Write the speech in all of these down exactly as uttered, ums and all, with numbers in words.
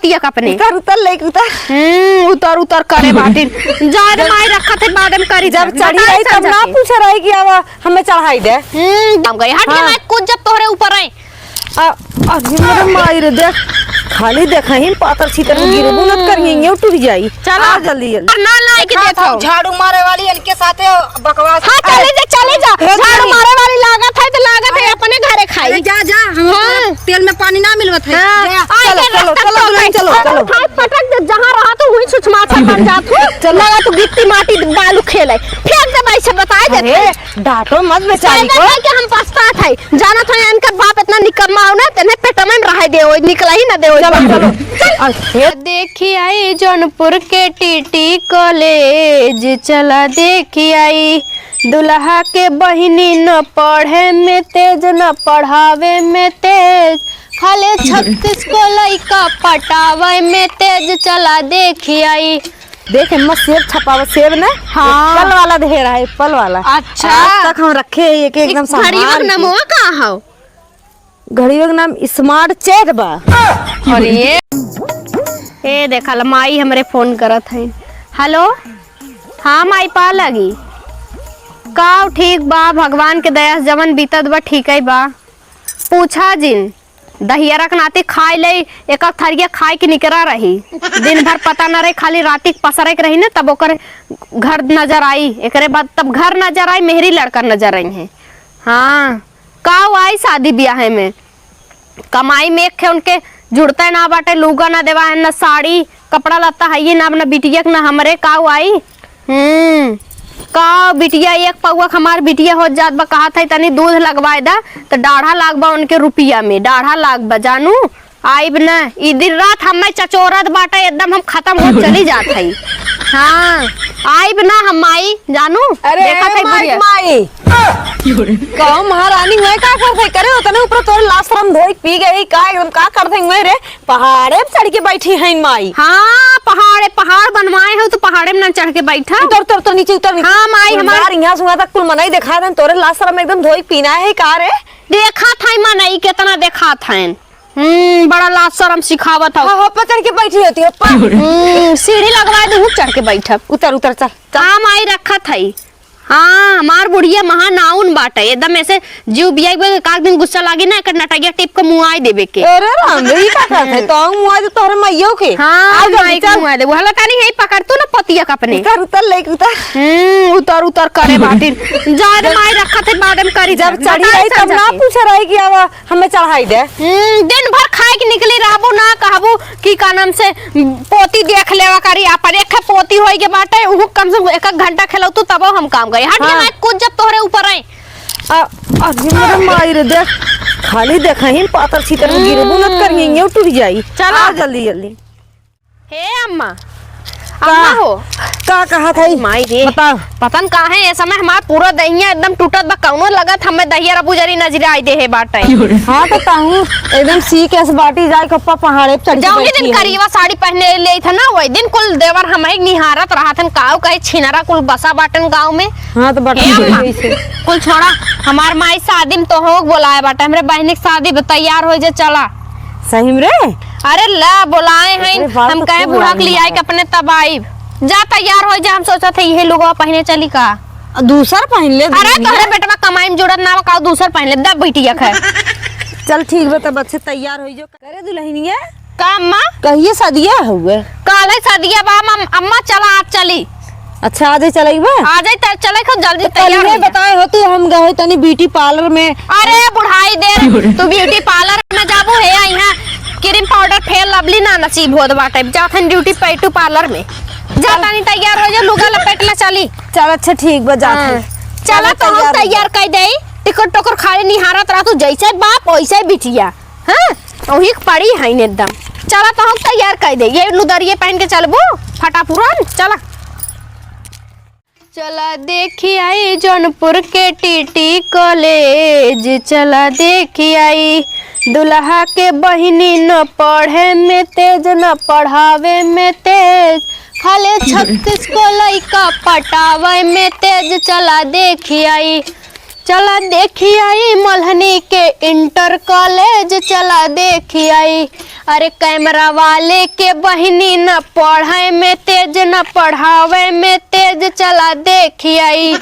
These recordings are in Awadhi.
तियक अपने। उतर, उतर, लेके उतर। हम्म, उतर, उतर करे बाटिन। जा रे माई, रखत है, बाद में करी जब चढ़ी रही तब ना पूछे रही कि अब हमें चढ़ाई दे। हम्म, हम गए, हट रे हाँ। माई, कूद जब तोहरे ऊपर है। आ, अरे मोरे माई रे, देख, खाली देखा ही पातर छीतर में गिरबू न करिए, यूं टूट जाई। चला। आ जल्दी, जल्दी। ना लाइके देखा देखो। झाड़ू मारे वाली इनके साथे बकवास। हाँ, चले जा, चले जा। हे झाड़ू मारे वाली लागत है तो लागत है अपने घरे खाई। अरे जा, जा, हम हाँ। तेल में पानी ना मिलवत है। हाँ। जा। चलो, चलो, चलो, दुल्हन, चलो, चलो। हाथ पटक दे, जहाँ रहा तो वहीं छुछमाछर बन जात हो। चलो। लगा तू गिट्टी माटी बालू खेले। फेंक दे भाई से बताए देते। अरे, डांटो मत बेचारी को। के हम पछतात है। जानत है इनका बाप इतना निकम्मा हो ना, तेने पेट में रहे दे, निकला ही ना दे। चलो, चलो। चल। अरे। देखी आई जौनपुर के टीटी कॉलेज, चला देखी आई। दुल्हा के बहिनी न पढ़े में तेज, न पढ़ावे में तेज, खाली छत्तीस को लइका पटावे में तेज, चला देखी आई। देख, एम्मा सेब छपावा, सेब ना? हाँ। एप्पल वाला ढेर है, एप्पल वाला। अच्छा। आज तक हम रखे हैं एक, एक एकदम संभाल के। नमवा का हौ? घड़िया के नाम स्मार्ट चेट बा। अरे, ए देखा ला, माई हमरे फोन करत है। हेलो, हाँ माई, पा लगी। का ठीक बा, भगवान के दया से जवन बीतत बा, ठीक है बा। पूछा जिन, दहियरा के नाती खाए ले, एक एक थरिया खाए के निकरा रही। दिन भर पता न रही, खाली राती के पसरे के रही ना, तब ओकर घर नजर आई। एकरे बाद तब घर नजर आई, मेहरी लड़का नजर आई है। हाँ, काऊ आई शादी ब्याह में? कमाई में एक खे उनके जुड़ते ना बाटे, लूगा ना देवा है, ना साड़ी, कपड़ा लत्ता है ये ना, अपना बिटिया के ना हमरे, काऊ आई। हम्म, का बिटिया, एक पौआ क हमार बिटिया होत जात बा, कहत है तनी दूध लगवाए दा, त डाढ़ा लाग बा उनके रुपिया में, डाढ़ा लाग बा, जानू, आइब न। ई दिन रात हमें चचोरत बाटे, एकदम हम खतम होत चली जात है। हाँ, आइब न हम माई, जानू, अरे देखत है माई, बुढ़िया। माई। कहूँ महारानी हुए का करत है करे, उतने ऊपर तोरे लाज शरम धोई पी गई का, एकदम का करत है हुए रे? पहाड़े पे चढ़ के बैठी हैं माई। हाँ, पहाड़े, पहाड़ बनवाए हो तो पहाड़े में ना चढ़ के बैठा। उतर, उतर, उतर नीचे उतर नीचे। हाँ माई, हमार यार, यहाँ से वहाँ तक कुल मनई देखा देन, तोरे लाज शरम एकदम धोई पीना है का रे? देखा था मनई कितना देखा था। हम्म, बड़ा लाज शरम सिखावत हो। हाँ, हो, पर चढ़ के बैठी होती हो, पर। हम्म, सीढ़ी लगवा दे, चढ़ के बैठब। उतर, उतर, चल, चल। हाँ माई, रखत है। हाँ, हमार बुढ़िया महानाउन बाटे, एकदम ऐसे जीव बियाई के एक आध दिन गुस्सा लागी ना, एकर नटैया टिप के मुआई देबे के। अरे राम रे, ई का कहत है? तो मुआई दे तोहरे माइयो के। हाँ, आ जल्दी माई के चल। मुआई दे। वो हला तानी है, पकड़ तू ना पतिया का अपने। उतर, उतर, लेके उतर। हम्म, उतर, उतर करे बाटिन। जा रे माई, रखत है, बाद में करी जब जा। चढ़ी बताए रही तब चल ना जाके। पूछे रही कि अब हमें चढ़ाई दे। हम्म, दिन भर खाए के निकली रहबू ना, कहबू कि का नाम से पोती देख लेवा करी, आपन एक पोती होई के बाटे, उहु कम से कम एक, एक घंटा खेलौतू तबो हम काम करी। हट हाँ। ना, कुछ जब तोहरे ऊपर आई। आ, अरे मेरे माई रे, देख, खाली देखा ही पातर छीतर में गिरबू न करिए, यूं टूट जाई। चला। आ जल्दी जल्दी। हे अम्मा, का? अम्मा हो। का कहत है? माई रे। बताओ। पता न का है, ये समय हमार पूरा दहिया एकदम टूटत बा, कौनो लगत हमें दहिया रबू जरी नजर आई दे है बाटे। हाँ तो कहूँ एकदम सी के बाटी जाए कप्पा पहाड़े पे चढ़ के जौनी बैठी दिन है। करिएवा साड़ी पहने ले था ना, वही दिन कुल देवर हमें निहारत रहा थन, काऊ कहे छिनरा कुल बसा बाटन गाँव में। हाँ तो बता हे अम्मा, कैसे? कुल छोड़ा, हमार माई शादी में तो हो बोलाए बाटे, हमरे बहनी के शादी में तैयार हो जा, चला। सही में रे? अरे ला, बोलाए हैं, अरे बाप हम तो कहे खूब बूढ़ा के लाइन लियाए मारे। के अपने तब आइब। जा तैयार हो जा, हम सोचत है इहे लुगवा पहिने चली का? दूसर पहिन ले अरे दुल्हनिया। तोहरे बेटवा कमाई में जुड़त ना बा, का दूसर पहिन ले, दब बिटिया खे। चल ठीक बा, तब अच्छे तैयार हो जो। करे दुल्हनिया। का अम्मा? कहिए सदिया हुए? काले सदिया बा, अम-, अम्मा चला, आज चली। अच्छा, आजे चलई बा? आजे त चलई, खूब जल्दी तो तैयार कल हो जा। बताए हो तू, हम गए तनी ब्यूटी पार्लर में। अरे बुढ़ाई दे, तू ब्यूटी पार्लर में जाबू है, यहाँ क्रीम पाउडर फेयर लवली ना नसीब होत बाटे। जात हन ब्यूटी पैटू पार्लर में। जा तनी तैयार हो जा, लुगा लपेट ले चली। चल अच्छा ठीक बा, जात हाँ। हन। चला चला तो हम तैयार हो तैयार जा। कर देई। टिकट टोकर खाली निहारत रह तू, जैसे बाप वैसे बिटिया। हाँ, वही पड़ी है एकदम। चला तो हम तैयार कर दे। ये लुदरिये पहन के चलबू फटाफुरन, चला। चला देखी आई जौनपुर के टीटी कॉलेज, चला देखी आई। दुल्हा के बहिनी न पढ़े में तेज, न पढ़ावे में तेज, खाली छत्तीस को लइका पटावे में तेज, चला देखी आई। चला देखी आई मल्हनी के इंटर कॉलेज, चला देखी आई। अरे कैमरा वाले के बहिनी, न पढ़े में तेज, न पढ़ावे में तेज, चला देखी आई।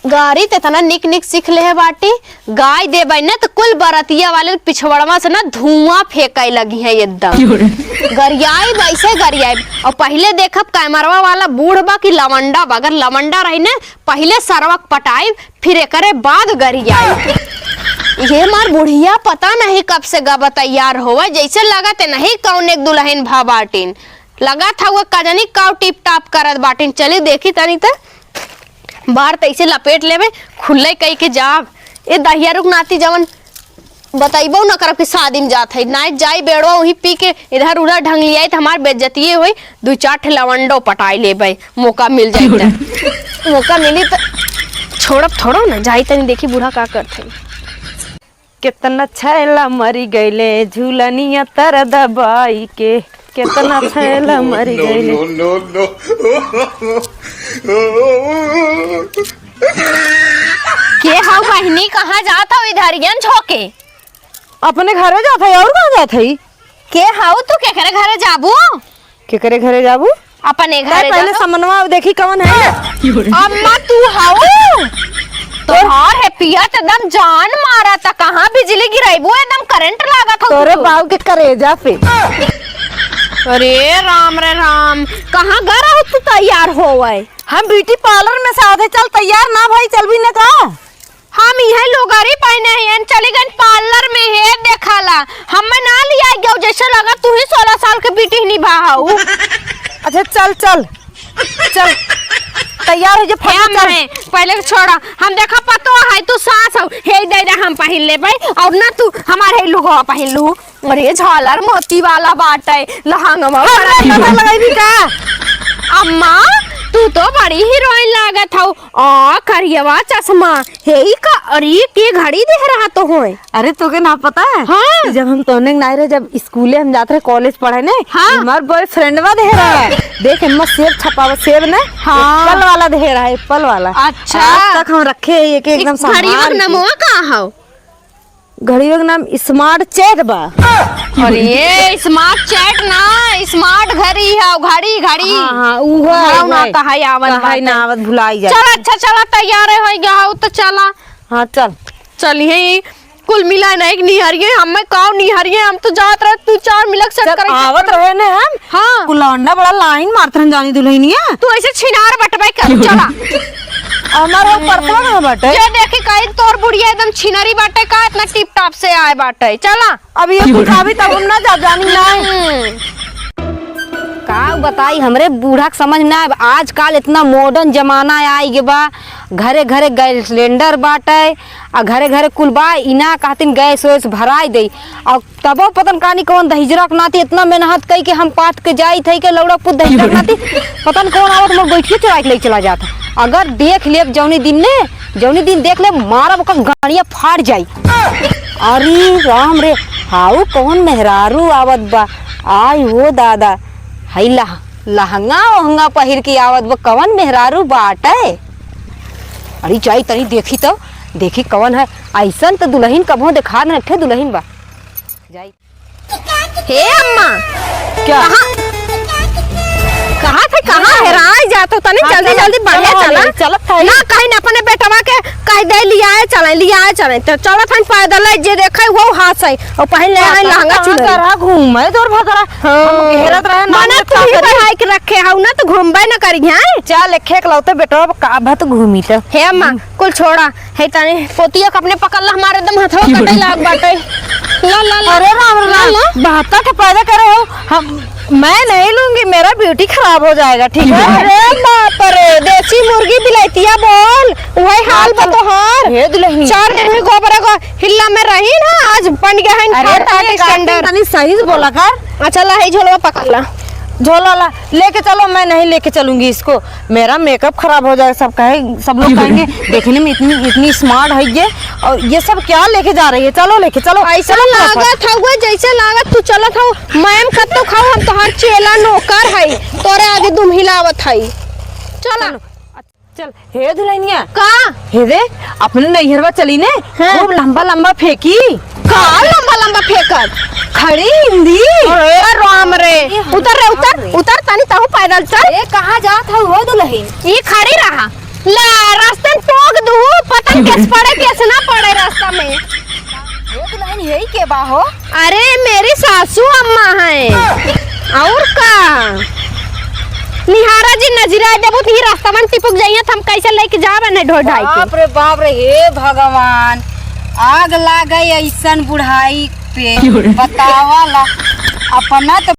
गारी त एतना निक निक सीख लेहे बाटी, गाय देबै न त कुल बरतिया वाले पिछवड़वा से न धुआं फेंकै लगिहैं एकदम। क्यों रे? गरियाइब, ऐसे गरियाइब। और पहिले देखब कैमरवा वाला बूढ़ बा कि लवंडा बा। अगर लवंडा रही न, पहिले सरवा क पटाइब, फिर एकरे बाद गरियाइब। ये हमार बुढ़िया पता नहीं कब से गब तैयार होवै, जैसे लगत है नहीं कौन एक दुलहिन भा बाटिन। लगत हउए का जनी काउ टिप टाप करत बाटिन। चली देखी तनी त। बार त ऐसे लपेट लेबे, खुल्ले कई के जाब। ए दहिया रुक नाती, जवन बतइबो न करब कि शादी में जात है, नाहीं जाई बेड़वा वहीं पी के इधर उधर ढंग लियाई त हमार बेइज्जतिये होई। दुइ चार ठे लवंडो पटाई लेबे, मौका मिल जाई त। मौका मिली त छोड़ब थोड़ो न, जाई तनी देखी बूढ़ा का करत है। केतना छैला मरी गइले झूलनिया तर दबाई के, केतना छैला मरी गइले। No, no, no, no। के हऊ बहिनी, कहाँ जात हऊ इधरियन झोंके? अपने घरे जात है, और कहाँ जात है? के हऊ तू, केकरे घरे जाबू? केकरे घरे जाबू? अपने घरे पहले जाबू। समनवा देखी कवन है। अम्मा तू हऊ? तोहार है पिया त एकदम जान मारा त, कहाँ बिजली गिराइबू, एकदम करंट लागत हऊ तोरे तू। बाऊ के करेजा पे। अरे राम रे राम, कहाँ ग रहू तू तैयार होवै? हम ब्यूटी पार्लर में से आवत है, चल तैयार ना भई, चल भी न का? हम इहे लुगरी पहिने हई, चली गइन पार्लर में हेयर देखाला। हम्मे ना लियाइ गयो, जैसे लगा तू ही सोलह साल के बिटिहनी भा हऊ। अच्छा चल, चल, चल, तैयार होइ जा, फटाफट चल। पहिले छोड़ा, हम देखा पतो है तू सास हऊ, हे दे दे हम पहिन लेबै, और ना तू हमार हे लुगवा पहिन लू। अरे झालर मोती वाला बाटै लहंगवा। अरे बड़ा पता लगैबी का? अम्मा, तू तो बड़ी हीरोइन लागत हऊ। आ, करियवा चश्मा, हे ई का, अरे के घड़ी देह रहा तो होय। अरे तोके ना पता है? हाँ। कि जब हम तोने नाई रहे, जब स्कूले हम जात रहे, कॉलेज पढ़े ने, हाँ। हमार बॉयफ्रेंडवा देह रहा है। देख, इनमा सेब छपावा, सेब ने, हाँ। एप्पल वाला देह रहा है, एप्पल वाला। अच्छा। आज तक हम रखे हैं, एक एकदम संभाल के। घड़िया के नमवा का हौ? घड़िया के नाम स्मार्ट चैट बा। अरे, स्मार्ट चैट ना, स्मार्ट घड़ी है, घड़ी, घड़ी। हाँ, हाँ, उ है, हाँ, उ ना है। कहाँ आवत कहाँ बाटे। ना आवत, भुलाई जाए। चल, अच्छा, चला, तैयार है, हो गया हो, तो चला। हाँ, चल। चलिए, कुल मिला नहीं, निहरिए, हमें काउ निहरिए, हम तो जात रहे, तू चार मिलक सेट चल, करे। आवत रहे ने हम। हाँ। कुल लौंडा बड़ा लाइन मारत रहन जानी दुल्हनिया। तू ऐसे छिनार बटबे कर, चला। हमार वो पर्सवा कहाँ बाटे? ये देखी कहीं तोर बुढ़िया एकदम छिनरी बाटे का, इतना टिप टाप से आए बाटे। चला। अब ये कुछ अभी तब हम ना जा जानी ना। हम्म। का बताई, हमरे बूढ़ा के समझ ना आवे। आजकल इतना मॉडर्न जमाना आइ गे बा, घरे घरे गैस सिलेंडर बाटे, आ घरे घरे कुल बा, इना कहतिन गैस वैस भराई देई। आ तबो पतन कानी कौन दहिजरा के नाती इतना मेहनत कई के हम पात के जाई थई के लौड़ा पुत दहिजरा के नाती पतन कौन आवत मोर गोइठिया चुराई के ले चला जात। अगर देख लेब जौनी दिन ने, जौनी दिन देख लेब मारब ओकर गाड़िया फाट जाई। अरे राम रे, हाउ कौन मेहरारू आवत बा? आई हो दादा, हई लह-, लहंगा ओहंगा पहिर के आवत बा, कौन मेहरारू बाटे? अरे जाई तनी देखी तो, देखी कौन है। ऐसन तो दुल्हन कबो देखा न, एक ठे दुल्हन बा। जाई। हे अम्मा, क्या? कहाँ, कहाँ थे, कहाँ हेराई जात हो? तनी हाँ, जल्दी, चलो, जल्दी बढ़िया चलो, चला। चलो, चलो, ना कहीं ना अपने बेटवा के कह दे, लियाए चले, लियाए चले। तो चलत हन पैदल, जे देखे वो हाथ से, और पहन ले हाँ, आए लहंगा कहाँ चुनरी। करा घूमे तोर भतरा? हाँ। हम घेरत रहे, ना मना ना तू ही का करी। पढ़ाई के रखे हऊ ना, तो घूमबे न करी, हैं? चल, एक एकलौते बेटवा का भत घूमी तो। हे अम्मा, कुल छोड़ा, हे तनी पोतिया के अपने पकड़ ला, हमारे एकदम हथवा कटे लाग बाटे। ला, ला, ला। अरे राम ला, राम, ला। बहत्तर ठे पैदा करे हो, हम, मैं नहीं लूंगी, मेरा ब्यूटी खराब हो जाएगा, ठीक है? अरे बाप रे, देसी मुर्गी बिलैतिया बोल, वही हाल बा तोहार। हे दुल्हनी। चार दिन में गोबरा गो हिल्ला में रही ना, आज बन गया है अरे, खाट आट तनी का स्टैंडर्ड। तनी सही से बोला कर। अच्छा, ला, है झोलवा पकड़ ला। झोला ला, लेके चलो, मैं नहीं लेके चलूंगी इसको, मेरा मेकअप खराब हो जाएगा, सब कहे, सब लोग कहेंगे, "देखने में इतनी, इतनी स्मार्ट है ये, और ये सब क्या लेके जा रही है? चलो लेके चलो, ऐसा चलो फटाफट।" लागत हउए जैसे लागत तू चलत हऊ, मैम कत्तो खाऊ, हम तोहार चेला नौकर हई, तोरे आगे दुम हिलावत हई। चला। चलो। हे दुल्हनिया। का? हे दे, अपने नैहरवा चली ने, हाँ। खूब लंबा लंबा फेंकी। का लंबा लंबा फेंकत? खड़ी हिंदी। अरे राम रे, उतर रे, उतर, उतर, तनी तहू पैदल चल। ए, कहाँ जात हऊ हो दुल्हन? ई खड़ी रहा। ले, रास्ते में टोक दू, पता नहीं कैसे पड़े, कैसे ना पड़े रास्ता में। हे दुल्हन, यही के बा हो? अरे, मेरी सासू अम्मा हैं। और का? निहारा जी, नजरा देबू त ही रास्ता में टिपुक जाइए, त हम कैसे लेके जाबे नहीं ढो ढाई के? बाप रे बाप रे, हे भगवान, आग लागे ऐसन बुढ़ाई पे। बतावा ला, अपना तो